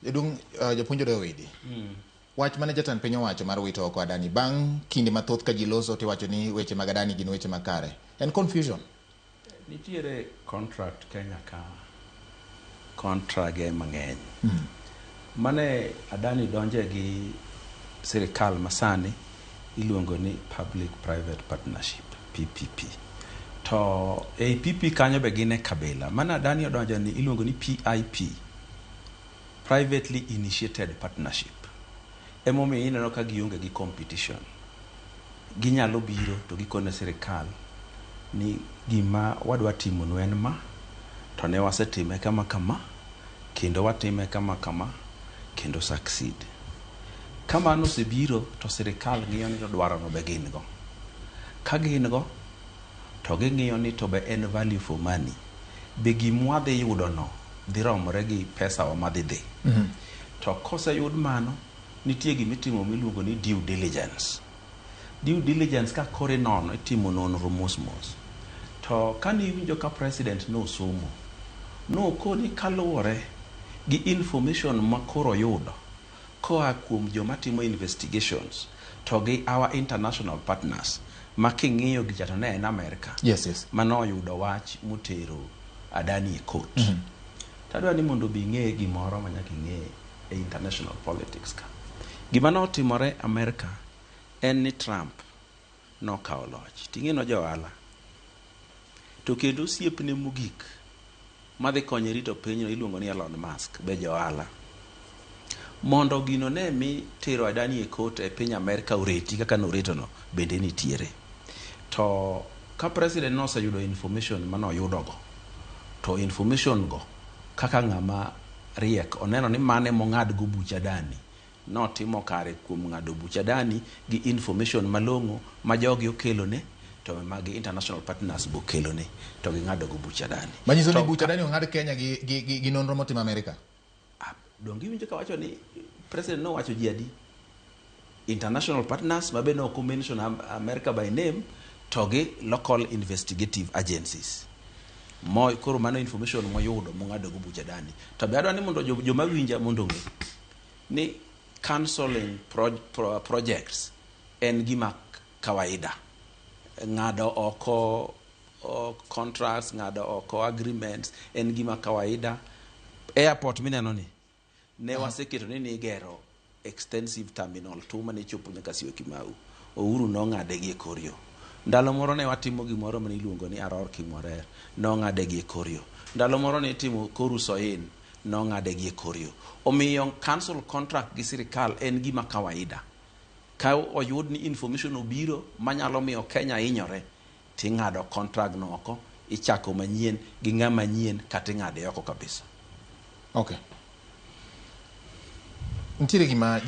Jaduong' japuonj Odoyo Widi. Wach mane jatend piny owacho mar wito oko Adani bang' kinde mathoth ka ji loso tiwacho ni weche mag Adani gin weche makare. En confusion. Nitiere contract Kenya ka, contrage mang'eny. Mane Adani donje gi sirikal masani iluongo ni Public Private Partnership, PPP. To ei PP kanyo be gin e kabila. Mane Adani odonjo ni iluongo ni PIP, Privately Initiated Partnership. Emomiyo ineno ka gionge gi competition. Ginyalo biro to gikone sirikal ni gima wadwa timonu en ma, to ne wasetime kama kama, kendo watime kama kama, kendo succeed. Ka mano osebiro to sirikal ng'iyo ni to dwaro no be gin go. Ka gin go, to ging'iyo ni to be en value for money. Be gimwadhi yudo no dhi romore gi pesa wa madhi dhi. To koseyud mano, nitie gimitimo miluongo ni due diligence. Due diligence ka koro inono, itimo nonro mos mos. To kane iwinjo ka president nosomo, nokoni kaluwore gi information ma koro oyudo koa kuom joma timo investigations to gi our international partners ma king'iyo gicha to ne en America manoyudo wach motero Adani e court. Tadwa ni mondo bi ing'e gimoro ma nyaka ing'e e international politics ka. Gima notimore America en ni Trump nokawo loch. Ting'e no jo ohala. To kendo osiepne mogik madhi konye rito pinyno iluongo ni Elon Musk be jo ohala. Mondo gino ne mi tero Adani e court e piny Amerika oreti kaka noretono bende nitiere. To ka president noseyudo information manoyudogo, to information go kaka ng'ama riek oneno ni mane mong'ad go buch Adani notimo kare kuom ng'ado buch Adani gi information malong'o ma jogi okelone to magi international partners bo okelone to ging'ado go buch Adani. Manyiso ni buch Adani ong'ad Kenya gi nonro motim Amerika. Ah, donge iwinjo kawacho ni president nowacho ji adi international partners ma be ne ok mention America by name to gi local investigative agencies mo koro mano information moyudo mong'ado go buch Adani. To be adwa ni mondo joma winja mondo ong'e ni cancelling projects en gima kawaida. Ng'ado oko contracts, ng'ado oko agreements en gima kawaida. Airport mineno ni ne waseketo ni nigero extensive terminal 2 mane chopo nyaka Syokimau. Uhuru nong'ade gi e kor yo. Ndalo moro ne watimo gimoro mane iluongo ni Aror Kimwarer, nong'ade gi e kor yo. Ndalo moro ne itimo Koru Soin, nong'ade gi e kor yo. Omiyo cancel contract gi sirikal en gima kawaida. Ka oyud ni information obiro manyalo miyo Kenya hinyore, ting'ado contract no oko, ichako manyien gi ng'ama nyien kata ing'ade oko kabisa. Okay. Nitiere gima